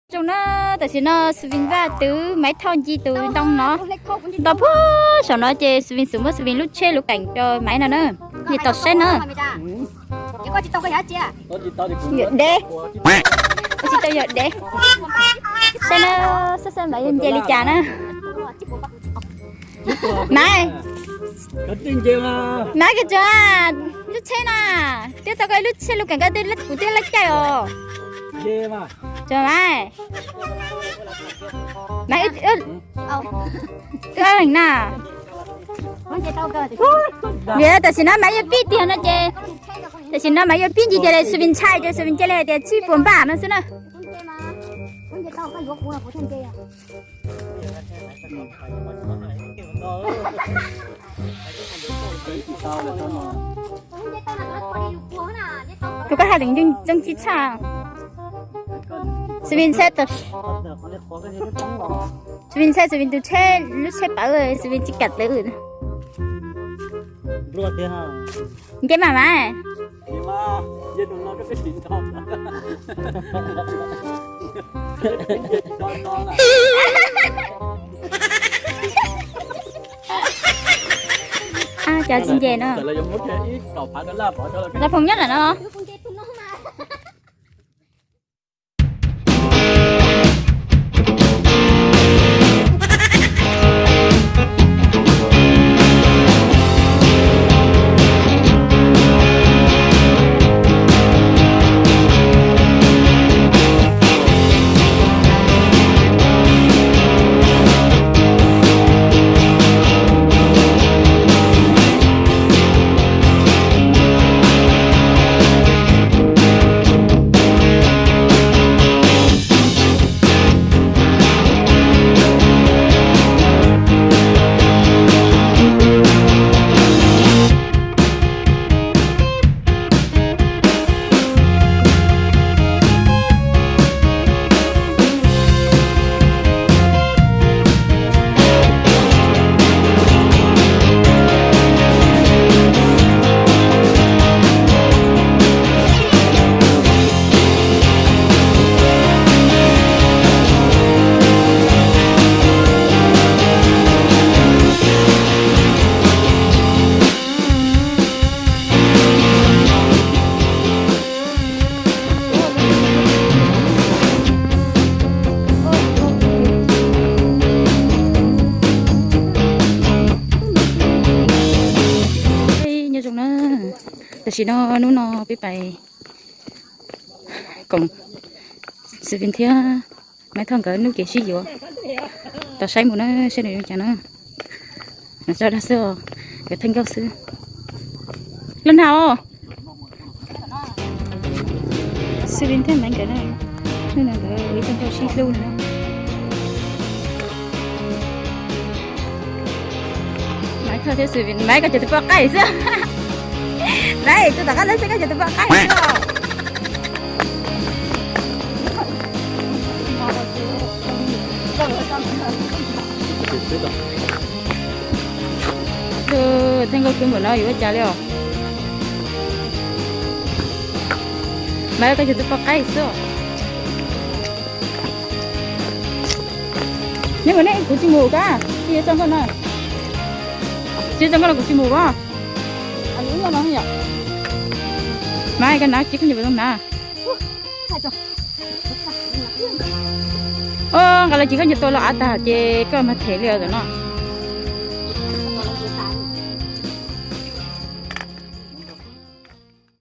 Zoo na, tam sim no Xwvin Vaj twv Maiv Thoj nce tus ntoo no, nto puag saum no ces Xwvin xub muab Xwvin lub tsheb lub keem rau Maiv no na. Nce tau saib na. Yog dev, tsis tau yog dev. Saib na, saib saib Maiv yuav nce li cas na. Maiv, Maiv koj tsuas lub tsheb na, twb tau koj lub tsheb lub keem koj twb kuv twb laij caij os. Tsuas Maiv, Maiv wb leeg na. Vim tam sim no Maiv yuav pib tiag no ces, tam sim no Maiv yuav pib nce tiag li, Xwvin ntshai ces Xwvin cia li hais tias tsis puas npaj no xwb na. Tus koj hais lus ntxoov txij tshaj. Xwvin ntshai, Xwvin ntshai Xwvin tus tsheb, lub tsheb pawv, Xwvin tsis kam twv. Nce mas Maiv. Cas tsis nce no. Lawv phoom nyob ntawm no. Nyob zoo na, tam sim no hnub no peb pais koom Xwvin thiab Maiv Thoj nkawd hnub kev sib yuav. Tos saib mus na, saib nws zoo cas na. Mas tso dag xwb os, nkawd theej nkauj xwb. Los nag os. Xwvin thiab Maiv nkawd na, hnub no nkawd ua ib tug nkauj sib hlub no. Maiv Thoj thiab Xwvin, Maiv koj cov tus poj qaib xwb. Maiv, tus tom qab lawm xwb, koj cov tus poj qaib xwb. Tus theej nkauj kub npaum no yuav ua cas li os. Maiv, koj cov tus poj qaib xwb. Neb mus ne, kuv tsis mus koj, tsis yuav txog nkauj no. Tsis yuav txog nkauj no kuv tsis mus os. Maiv, koj hnav tsis koj nyiam zoo hnav. Nqa los tsis koj nyiam tua los av tag ces koj mas them li os no.